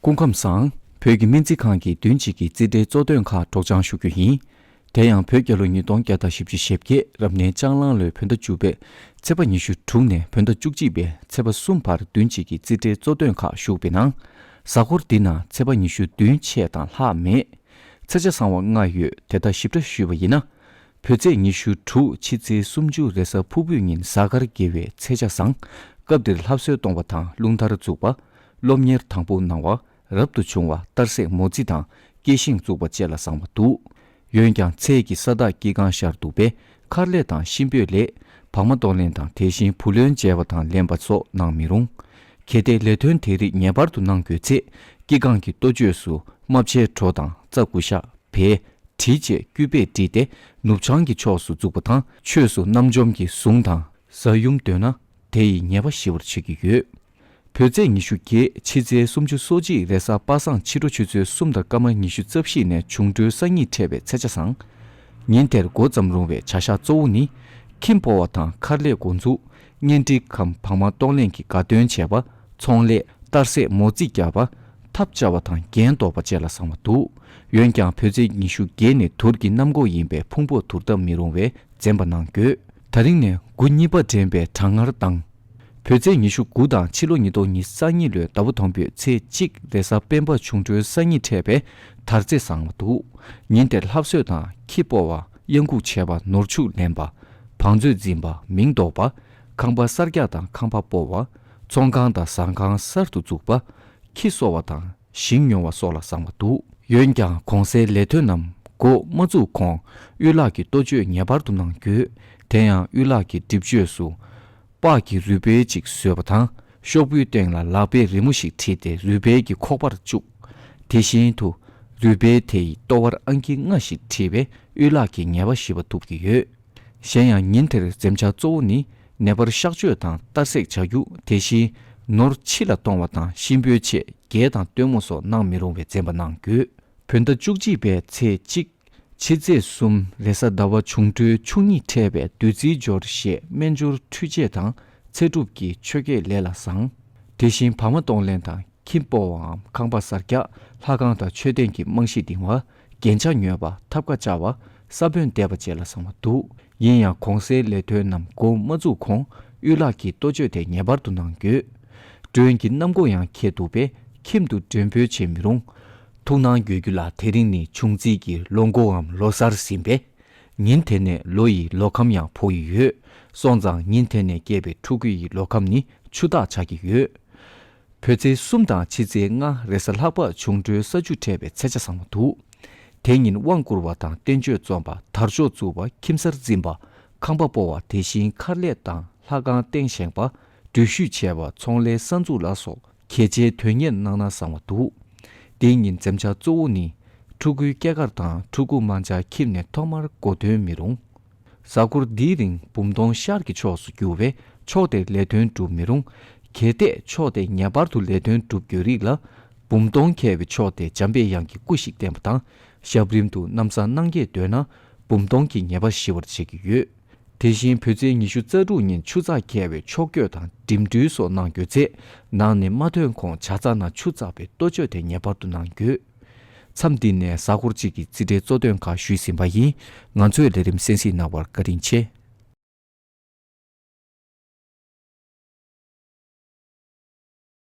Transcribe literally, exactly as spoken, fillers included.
སྐུ་ཁམས་བཟང་། བོད་ཀྱི་སྨན་རྩིས་ཁང་གི་བདུན་གཅིག་གི་རྩིས་ཁྲའི་གཙོ་དོན་ཁག་སྒྲོག་སྦྱང་ཞུ་རྒྱུ་ཡིན། དེ་ཡང་བོད་རྒྱལ་ལོ་ཉིས་སྟོང་བརྒྱ་དང་བཞི་བཅུ་ཞེ་བརྒྱད་རབ་གནས་ལྕགས་གླང་ལོའི་བོད་ཟླ་བཅུ་པའི་ཚེས་པ་ཉི་ཤུ་དྲུག་ནས་བོད་ཟླ་བཅུ་གཅིག་པའི་ཚེས་པ་གསུམ་བར་བདུན་གཅིག་གི་རྩིས་ཁྲའི་གཙོ་དོན་ཁག་ཞུགས་པའི་ནང་། གཟའ་འཁོར་འདི་ན་ཚེས་པ་ཉི་ཤུ་བདུན་ཆད་དང་ལྷག་མེད། ཚེས་ཆ་བཟང་བ་ལྔ་ཡོད། དེ་དག་ཞིབ་ཕྲ་ཞུས་པ་ཡིན་ན། བོད་ཚེས་ཉི་ཤུ་དྲུག་ཕྱི་ཚེས་སུམ་ཅུ་རེས་གཟའ་ཕུར་བུའི་ཉིན་གཟའ་སྐར་དགེ་བའི་ཚེས་ཆ་བཟང་། སྐབས་འདིར་ལྷ་གསོལ་གཏོང་བ་དང་རླུང་ལྟར་འཛུགས་པ། སློབ་གཉེར་དང་པོ་གནང་བ། རབ་ཏུ་བྱུང་བ་གཏར་སྲེག་མོ་རྩིས་དང་སྐྱེ་ཤིང་བཙུགས་པ་བཅས་ལ་བཟང་བ་འདུག། འོན་ཀྱང་ཚེས་ཀྱི་ས་བདག་དཀྱིལ་ཁང་ཤར་འདུག་པས་མཁར་ལས་དང་གཤིན་པོའི་ལས། བག་མ་གཏོང་ལེན་དང་དེ་བཞིན་བུ་ལོན་འཇལ་བ་དང་ལེན་པ་སོགས་གནང་མི་རུང་། གལ་ཏེ་ལས་དོན་དེ་རིགས་ངེས་པར་དུ་གནང་དགོས་ཚེ་དཀྱིལ་ཁང་གི་གཏོ་བཅོས་སུ་རྨ་བྱའི་གྲོ་དང་རྩྭ་ཀུ་ཤ། བལ། དྲི་བཅས་སྐུད་པས་དཀྲིས་ཏེ་ནུབ་བྱང་གི་ཕྱོགས་སུ་བཙུགས་པ་དང་། ཆོས་སུ་རྣམ་འཇོམས་ཀྱི་གཟུངས་དང་གཟའ་ཡུམ་འདོན་ན་དེ་ཡི་ཉེས་པ་ཞི་བར་བྱེད་ཀྱི་ཡོད། བོད་ཚེས་ཉི་ཤུ་བརྒྱད་ཕྱི་ཚེས་སུམ་ཅུ་སོ་གཅིག་རེས་གཟའ་པ་སངས་ཕྱི་དྲོ་ཆུ་ཚོད་གསུམ་དང་སྐར་མ་ཉི་ཤུ་རྩ་བཞི་ནས་འབྱུང་འཕྲོད་ས་གཉིས་འཕྲད་པའི་ཚེས་ཆ་བཟང་། ཉིན་དེར་འགོ་བརྩམས་རུང་བའི་བྱ་གཞག་གཙོ་བོ་ནི། ཁྱིམ་སྤོ་བ་དང་མཁར་ལས་འགོ་འཛུགས། གཉེན་སྒྲིག་གམ་བག་མ་གཏོང་ལེན་གྱི་དགའ་སྟོན་བྱས་པ། ཚོང་ལས། གཏར་སྲེག་མོ་རྩིས་བརྒྱབ་པ། ཐབ་བཅའ་བ་དང་རྒྱན་འདོགས་པ་བཅས་ལ་བཟང་བ་འདུག། འོན་ཀྱང་བོད་ཚེས་ཉི་ཤུ་བརྒྱད་ནི་དུར་གྱི་གནམ་སྒོ་ཡིན་པས་ཕུང་པོ་དུར་བཏབ་མི་རུང་བས་འཛེམ་པ་གནང་དགོས། ད་རིང་ནས་དགུ་གཉིས་པ་འདྲེན་པའི་གྲང་ངར་དང་། བོད་ཚེས་ཉི་ཤུ་དགུ་དང་ཕྱི་ལོ་ཉིས་སྟོང་ཉི་ཤུ་རྩ་གཉིས་ལོའི་ཟླ་བ་དང་པོའི་ཚེས་གཅིག་རེས་གཟའ་སྤེན་པ་འབྱུང་འཕྲོད་ས་གཉིས་འཕྲད་པས་དར་ཚེས་བཟང་བ་འདུག། ཉིན་དེར་ལྷ་གསོལ་དང་ཁྱི་སྤོ་བ། གཡང་འགུགས་བྱས་པ། ནོར་ཕྱུགས་ལེན་པ། བང་མཛོད་འཛིན་པ། མིང་འདོགས་པ། ཁང་པ་གསར་རྒྱག་དང་ཁང་པ་སྤོ་བ། ཚོང་ཁང་དང་ཟ་ཁང་གསར་དུ་འཛུགས་པ། ཁྱི་གསོ་བ་དང་ཞིང་ཉོ་བ་སོགས་ལ་བཟང་བ་འདུག། འོན་ཀྱང་གོང་གསལ་ལས་དོན་རྣམས་འགོ་མ་བཙུགས་གོང་དབུལ་ལག་གི་གཏོ་བཅོས་ངེས་པར་དུ་གནང་དགོས། དེ་ཡང་དབུལ་ལག་གི་སྒྲིབ་བཅོས་སུ། སྤགས་ཀྱི་རུས་སྦལ་གཅིག་བཟོས་པ་དང་། ཤོག་བུའི་སྟེང་ལ་ལག་པས་རི་མོ་ཞིག་བྲིས་ཏེ་རུས་སྦལ་གྱི་ཁོག་པར་བཅུག། དེ་བཞིན་དུ། རུས་སྦལ་དེ་ཡི་ལྟོ་བར་ཨང་ཀི་ལྔ་ཞིག་བྲིས་པས་དབུལ་ལག་གི་ཉེས་པ་ཞི་བ་ཐུབ་ཀྱི་ཡོད། གཞན་ཡང་ཉིན་དེར་འཛེམ་བྱ་གཙོ་བོ་ནི། ནད་པར་གཤག་བཅོས་དང་གཏར་སྲེག་བྱ་རྒྱུ། དེ་བཞིན། ནོར་འཆི་ལ་གཏོང་བ་དང་གཤིན་པོའི་ཆེད་རྒྱལ་དང་སྟོན་མོ་སོགས་གནང་མི་རུང་བས་འཛེམ་པ་གནང་དགོས། བོད་ཟླ་བཅུ་གཅིག་པའི་ཚེས་གཅིག། ཕྱི་ཚེས་གསུམ། རེས་གཟའ་ཟླ་བ་འབྱུང་འཕྲོད་ཆུང་གཉིས་འཕྲད་པས་བདུད་རྩིའི་སྦྱོར་ཞེས་སྨན་སྦྱོར་འཕྲུལ་ཆས་དང་ཚེ་སྒྲུབ་ཀྱི་ཆོ་གས་ལས་ལ་བཟང་། དེ་བཞིན་བག་མ་གཏོང་ལེན་དང་ཁྱིམ་སྤོ་བའམ་ཁང་པ་གསར་རྒྱག། ལྷ་ཁང་དང་མཆོད་རྟེན་གྱི་རྨང་གཞི་འདིང་བ། རྒྱན་ཆ་ཉོས་པ། ཐབ་ཀ་བཅའ་བ། ས་བོན་འདེབས་པ་བཅས་ལ་བཟང་བ་འདུག། ཡིན་ཡང་གོང་གསལ་ལས་དོན་རྣམས་འགོ་མ་བཙུགས་གོང་དབུལ་ལག་གི་གཏོ་བཅོས་དེ་ངེས་པར་དུ་གནང་དགོས། མགྲོན་གྱི་གནམ་སྒོ་ཡང་ཁེལ་འདུག་པས་ཁྱིམ་དུ་མགྲོན་འབོད་བྱེད་མི་རུང་། ཐུགས་སྣང་དགོས་རྒྱུ་ལ་དེ་རིང་ནི་ཆུང་བརྩིས་ཀྱི་ལོ་འགོའམ་ལོ་གསར་ཟིན་པས། ཉིན་དེ་ནས་ལོ་ཡི་ལོ་ཁམས་ཡང་འཕོ་ཡི་ཡོད། སོང་ཙང་ཉིན་དེ་ནས་སྐྱེས་པའི་ཕྲུ་གུ་ཡི་ལོ་ཁམས་ནི་ཆུ་སྟག་ཆགས་ཀྱི་ཡོད། བོད་ཚེས་གསུམ་དང་ཕྱི་ཚེས་ལྔ་རེས་གཟའ་ལྷག་པ་འབྱུང་འཕྲོད་ས་བཅུ་འཕྲད་པའི་ཚེས་ཆ་བཟང་བ་འདུག། དེ་ཉིན་དབང་བསྐུར་བ་དང་བསྟན་བཅོས་རྩོམ་པ། དར་ལྕོག་བཙུགས་པ། ཁྱིམ་གསར་འཛིན་པ། ཁང་པ་སྤོ་བ། དེ་བཞིན་མཁར་ལས་དང་ལྷ་ཁང་སྟེང་བཞེངས་པ། འགྲུལ་བཞུད་བྱས་པ། ཚོང་ལས་གསར་འཛུགས་ལ་སོགས་གལ་ཆེའི་དོན་གཉེར་གནང་ན་བཟང་བ་འདུག། དེ་ཉིན་འཛེམ་བྱ་གཙོ་བོ་ནི། ཕྲུ་གུའི་སྐྱེས་སྐར་དང་ཕྲུ་གུ་དམར་འབྱར་ཁྱིམ་ནས་ཐོག་མར་མགོ་ཐོན་མི་རུང་། གཟའ་འཁོར་འདིའི་རིང་འབུམ་སྟོང་ཤར་གྱི་ཕྱོགས་སུ་རྒྱུ་བས་ཕྱོགས་དེར་ལས་དོན་སྒྲུབ་མི་རུང་། གལ་ཏེ་ཕྱོགས་དེ་ངེས་པར་དུ་ལས་དོན་སྒྲུབ་དགོས་རིགས་ལ། འབུམ་སྟོང་འཁེལ་བའི་ཕྱོགས་དེ་འཇམ་པའི་དབྱངས་ཀྱི་སྐུ་ཞིག་བསྟན་པ་དང་། ཞབས་རིམ་དུ་གནམ་ས་སྣང་རྒྱས་འདོན་ན་འབུམ་སྟོང་གི་ཉེས་པ་ཞི་བར་བྱེད་ཀྱི་ཡོད། དེ་བཞིན་བོད་ཚེས་ཉི་ཤུ་རྩ་དྲུག་ཉིན་ཆུ་ཚགས་འཁེལ་བའི་ཕྱོགས་བསྐྱོད་དང་འགྲིམ་འགྲུལ་སོགས་གནང་དགོས་ཚེ། ནང་ནས་མ་ཐོན་གོང་ཇ་ཚ་ན་ཆུ་བཙགས་པའི་གཏོ་བཅོས་དེ་ངེས་པར་དུ་གནང་དགོས། མཚམས་འདི་ནས་གཟའ་འཁོར་གཅིག་གི་རྩིས་འབྲས་གཙོ་དོན་ཁག་ཞུས་ཟིན་པ་ཡིན། ང་ཚོའི་ལས་རིམ་གསན་གཟིགས་གནང་བར་བཀའ་དྲིན་ཆེ།